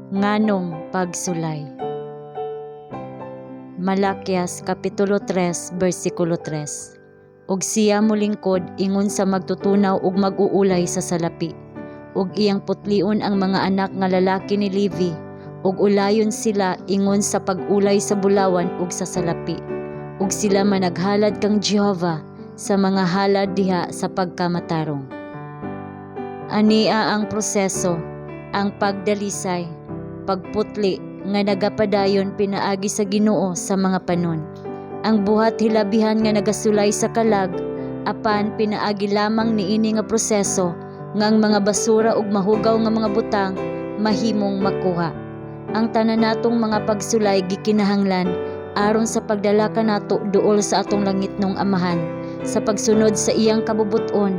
Nganong pagsulay? Malakias Kapitulo 3 bersikulo 3. Ug siya molingkod ingon sa magtutunaw ug mag-uulay sa salapi. Ug iyang putlion ang mga anak nga lalaki ni Levi ug ulayon sila ingon sa pag-ulay sa bulawan ug sa salapi. Ug sila managhalad kang Jehova sa mga halad diha sa pagkamatarong. Ania ang proseso, ang pagdalisay, pagputli nga nagapadayon pinaagi sa Ginoo sa mga panon. Ang buhat hilabihan nga nagasulay sa kalag, apan pinaagi lamang niini nga proseso nga ang mga basura ug mahugaw nga mga butang mahimong makuha. Ang tanan natong mga pagsulay gikinahanglan aron sa pagdala kanato duol sa atong langitnong Amahan sa pagsunod sa iyang kabubut-on,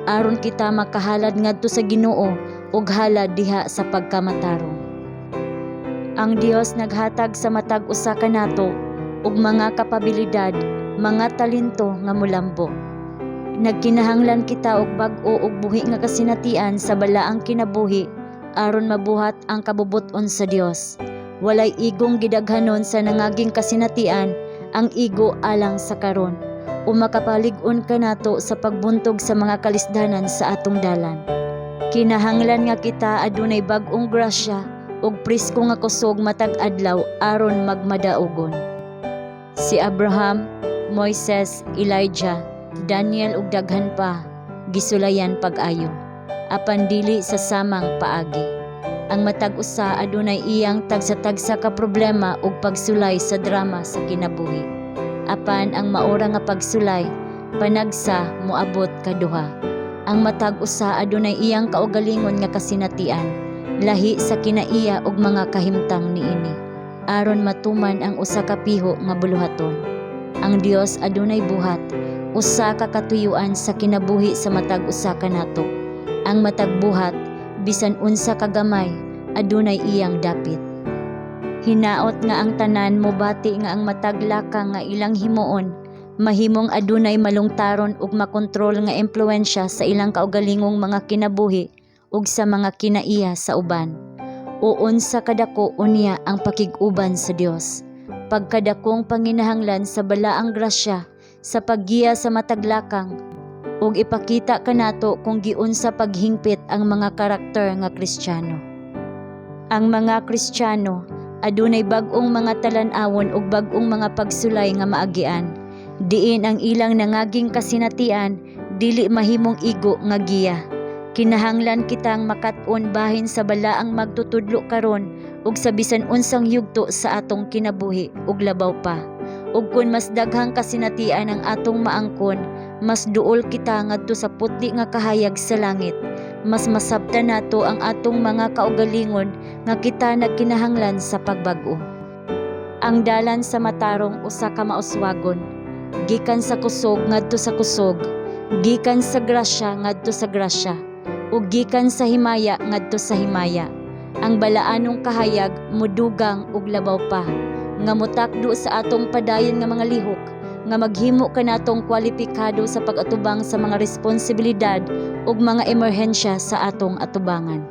aron kita makahalad ngadto sa Ginoo og halad diha sa pagkamatarong. Ang Dios naghatag sa matag usa kanato og mga kapabilidad, mga talento nga molambo. Nagkinahanglan kita og bag-o ug buhi nga kasinatian sa balaang kinabuhi aron mabuhat ang kabubut-on sa Dios. Walay igong gidaghanon sa nangaging kasinatian ang igo alang sa karon o makapalig-on kanato sa pagbuntog sa mga kalisdanan sa atong dalan. Kinahanglan nga kita adunay bag-ong grasya ug presko nga kusog matag adlaw aron magmadaugon. Si Abraham, Moises, Elijah, Daniel ug daghan pa gisulayan pag-ayo, apan dili sa samang paagi. Ang matag usa adunay iyang tagsa-tagsa ka problema ug pagsulay sa drama sa kinabuhi. Apan ang maura nga pagsulay panagsa moabot kaduha. Ang matag usa adunay iyang kaugalingon nga kasinatian, lahi sa kinaiya ug mga kahimtang niini, aron matuman ang usa ka piho nga buluhaton. Ang Dios adunay buhat, usa ka katuyuan sa kinabuhi sa matag usa kanato. Ang matag buhat, bisan unsa kagamay, adunay iyang dapit. Hinaot nga ang tanan mobati nga ang matag lakang nga ilang himuon mahimong adunay malungtaron ug makontrol nga impluwensya sa ilang kaugalingong mga kinabuhi ug sa mga kinaiya sa uban. O unsa kadako unya ang pakig-uban sa Dios! Pagkadakong panginahanglan sa balaang grasya sa paggiya sa matag lakang ug ipakita kanato kung giunsa paghingpit ang mga karakter nga Kristiyano. Ang mga Kristiyano adunay bag-ong mga talan-awon ug bag-ong mga pagsulay nga maagian, diin ang ilang nangaging kasinatian dili mahimong igo nga giya. Kinahanglan kitang makat-on bahin sa balaang magtutudlo karon ug sa bisan unsang yugto sa atong kinabuhi ug labaw pa. Ug kun mas daghang kasinatian ang atong maangkon, mas duol kita ngadto sa putli nga kahayag sa langit. Mas masabtan nato ang atong mga kaugalingon nga kita nagkinahanglan sa pagbag-o. Ang dalan sa matarong usa ka mauswagon, gikan sa kusog ngadto sa kusog, gikan sa grasya ngadto sa grasya, ug gikan sa himaya ngadto sa himaya. Ang balaanong kahayag mudugang og labaw pa nga motakdo sa atong padayon nga mga lihok nga maghimo kanatong kwalipikado sa pag-atubang sa mga responsibilidad ug mga emerhensya sa atong atubangan.